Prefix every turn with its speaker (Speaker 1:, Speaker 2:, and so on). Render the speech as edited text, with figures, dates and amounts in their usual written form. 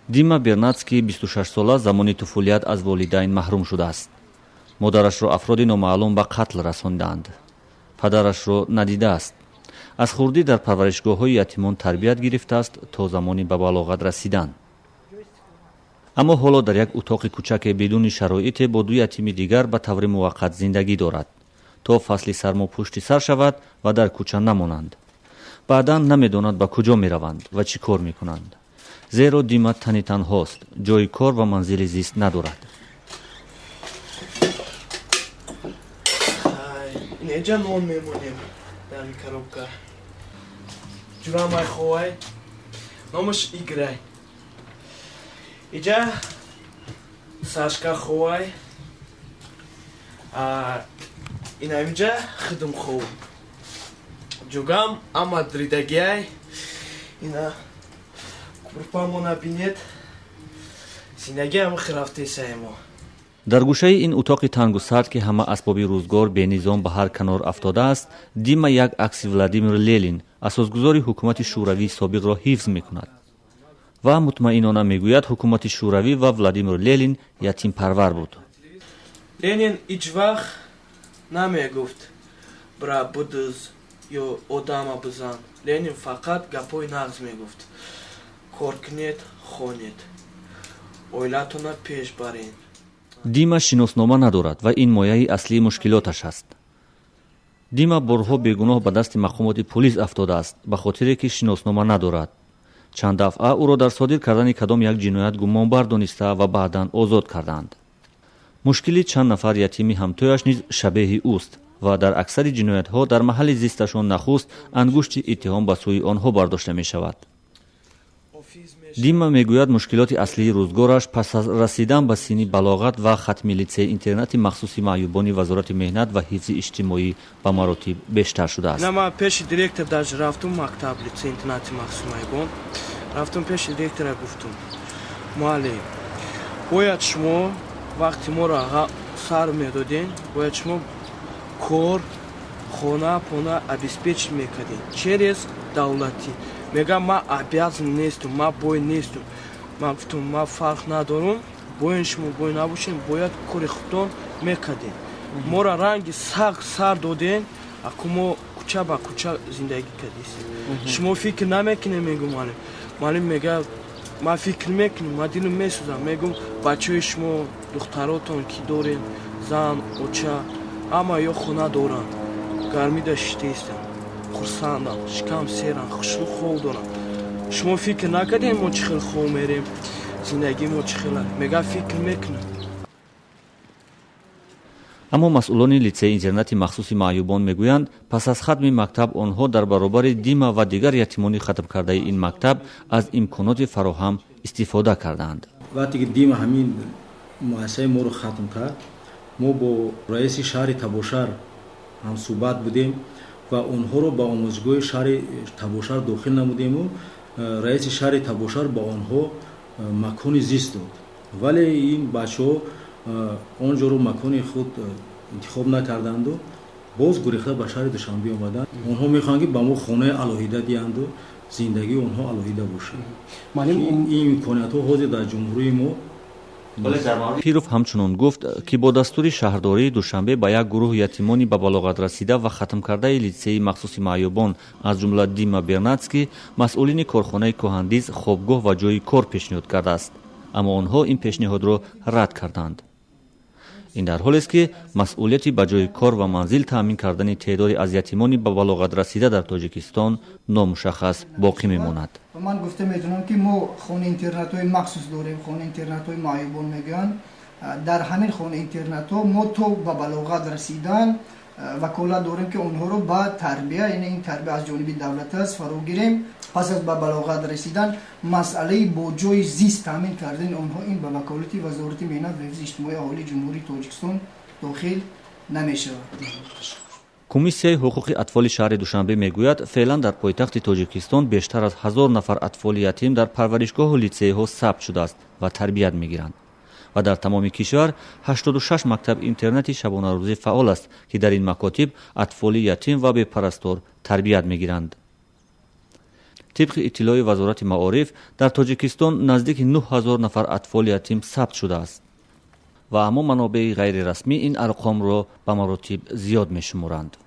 Speaker 1: Дима Бернатский 26-сола замони туфулият аз волидайн маҳрум шудааст. Модарашро афроди номаълум ба қатл расондаанд, падарашро надидааст. Аз хурдӣ дар парваришгоҳҳои ятимон тарбият гирифтааст то замони ба балоғат расидан. Аммо ҳоло дар як утоқи кӯчаке бидуни шароите бо ду ятими дигар ба таври муваққат зиндагӣ дорад, то фасли сармо пушти сар шавад ва дар кӯча намонанд. Баъдан намедонад, ба куҷо мераванд ва чӣ кор мекунанд, зеро Дима тани танҳост, ҷои кор ва манзили зист надорад.
Speaker 2: Инеҷа нон мемонем дар коробка. Ҷурамай ховай, номаш Играй. Иҷа Сашка ховай, инамиҷа хидм хов. Ҷугам ама дридагиай. Ина курпамона бинед, зиндагӣ ҳама хирафтесай мо.
Speaker 1: Дар гӯшаи ин утоқи тангу сард, ки ҳама асбоби рӯзгор бенизом ба ҳар канор афтодааст, Дима як акси Владимир Ленин, асосгузори ҳукумати шӯравии собиқро, ҳифз мекунад ва мутмаинона мегӯяд, ҳукумати шӯравӣ ва Владимир Ленин ятимпарвар буд.
Speaker 2: Ленин ҳеҷ вақт намегуфт: «Бира, будуз ё одама бизан». Ленин фақат гапҳои нағз мегуфт: «Кор кунед, хонед, оилатонро пеш баред».
Speaker 1: Дима шиноснома надорад ва ин мояи аслии мушкилоташ аст. Дима борҳо бегуноҳ ба дасти мақомоти полис афтодааст, ба хотире ки шиноснома надорад. Чанд дафъа ӯро дар содир кардани кадом як ҷиноят гумонбар дониста ва баъдан озод карданд. Мушкили чанд нафар ятими ҳамтояш низ шабеҳи ӯст ва дар аксари ҷиноятҳо дар маҳалли зисташон нахуст ангушти иттиҳом ба сӯи онҳо бардошта мешавад. Дима мегӯяд, мушкилоти аслии рӯзгораш пас аз расидан ба синни балоғат ва хатми литсей интернати махсуси маъюбони Вазорати меҳнат ва ҳифзи иҷтимоӣ ба маротиб бештар шудааст.
Speaker 2: На, ман пеши директор даже рафтум, мактаб, литсей интернати махсуси маъюбон рафтум, пеши директора гуфтум: «Муаллим, бояд шумо вақти моро сар медодем, бояд шумо кор, хона пона обеспечить мекардем через давлатӣ». Мегам: «Ман обязан нестум, ман бой нестум». Ман гуфтум: «Ман фарқ надорум, боин шумо, бой набошем, бояд кори худтон мекардем. Моро ранги саг сар додем, аку мо кӯча ба кӯча зиндагӣ кардистем. Шумо фикр намекунем?» Мегум: «Муаллим». Муаллим мега: «Ман фикр мекунам, ман дилам месӯзам». Мегум: «Бачаҳои шумо, духтаротон ки дорем, зан, оча, ҳама ё хона доранд, гармида шиштаистанд, хурсандам, шикам серанд, хушрӯ хов доранд. Шумо фикр накардем, мо чӣ хел хов мерем, зиндагии мо чӣ хела?» Мега: «Фикр мекунам».
Speaker 1: Аммо масъулони литсеи интернати махсуси маъюбон мегӯянд, пас аз хатми мактаб онҳо дар баробари Дима ва дигар ятимони хатмкардаи ин мактаб аз имконоти фароҳам истифода кардаанд.
Speaker 3: Вақте ки Дима ҳамин муассисаи моро хатм кард, мо бо раиси шаҳри Табошар ҳамсӯҳбат будем ва онҳоро ба омӯзгоҳи шаҳри Табошар дохил намудему раиси шаҳри Табошар ба онҳо макони зист дод. Вале ин бачаҳо он ҷоро макони худ интихоб накарданду боз гурехта ба шаҳри Душанбе омаданд. Онҳо мехоҳанд, ки ба мо хонаи алоҳида диҳанду зиндагии онҳо алоҳида бошад. Ин имкониятҳо ҳозир дар ҷумҳурии мо.
Speaker 1: Пиров ҳамчунон гуфт, ки бо дастури шаҳрдории Душанбе ба як гурӯҳ ятимони ба балоғат расида ва хатмкардаи литсеи махсуси маъюбон, аз ҷумла Дима Бернатский, масъулини корхонаи Кӯҳандиз хобгоҳ ва ҷои кор пешниҳод кардааст, аммо онҳо ин пешниҳодро рад карданд. Ин дар ҳолест, ки масъулияти ба ҷои кор ва манзил таъмин кардани теъдоди аз ятимони ба балоғат расида дар Тоҷикистон номушаххас боқӣ мемонад.
Speaker 4: Ман гуфта метавонам, ки мо хона интернатҳои махсус дорем, хона интернатҳои маъюбон мегӯянд. Дар ҳамин хона интернатҳо мо то ба балоғат расидан ваколат дорем, ки онҳоро ба тарбия, яъне ин тарбия аз ҷониби давлат аст, фаро гирем. Пас аз ба балоғат расидан масъалаи бо ҷои зист таъмин кардани онҳо ин ба ваколати Вазорати меҳнат ва ҳифзи иҷтимоии аҳолии Ҷумҳурии Тоҷикистон дохил намешавад.
Speaker 1: Комиссияи ҳуқуқи атфоли шаҳри Душанбе мегӯяд, феълан дар пойтахти Тоҷикистон бештар аз 1000 нафар атфоли ятим дар парваришгоҳу литсейҳо сабт шудааст ва тарбият мегиранд ва дар тамоми кишвар 86 мактаб интернати шабонарӯзӣ фаъол аст, ки дар ин макотиб атфоли ятим ва бепарастор тарбият мегиранд. Тибқи иттилои Вазорати маориф, дар Тоҷикистон наздики 9000 нафар атфоли ятим сабт шудааст, ва аммо манобеи ғайрирасмӣ ин арқомро ба маротиб зиёд мешуморанд.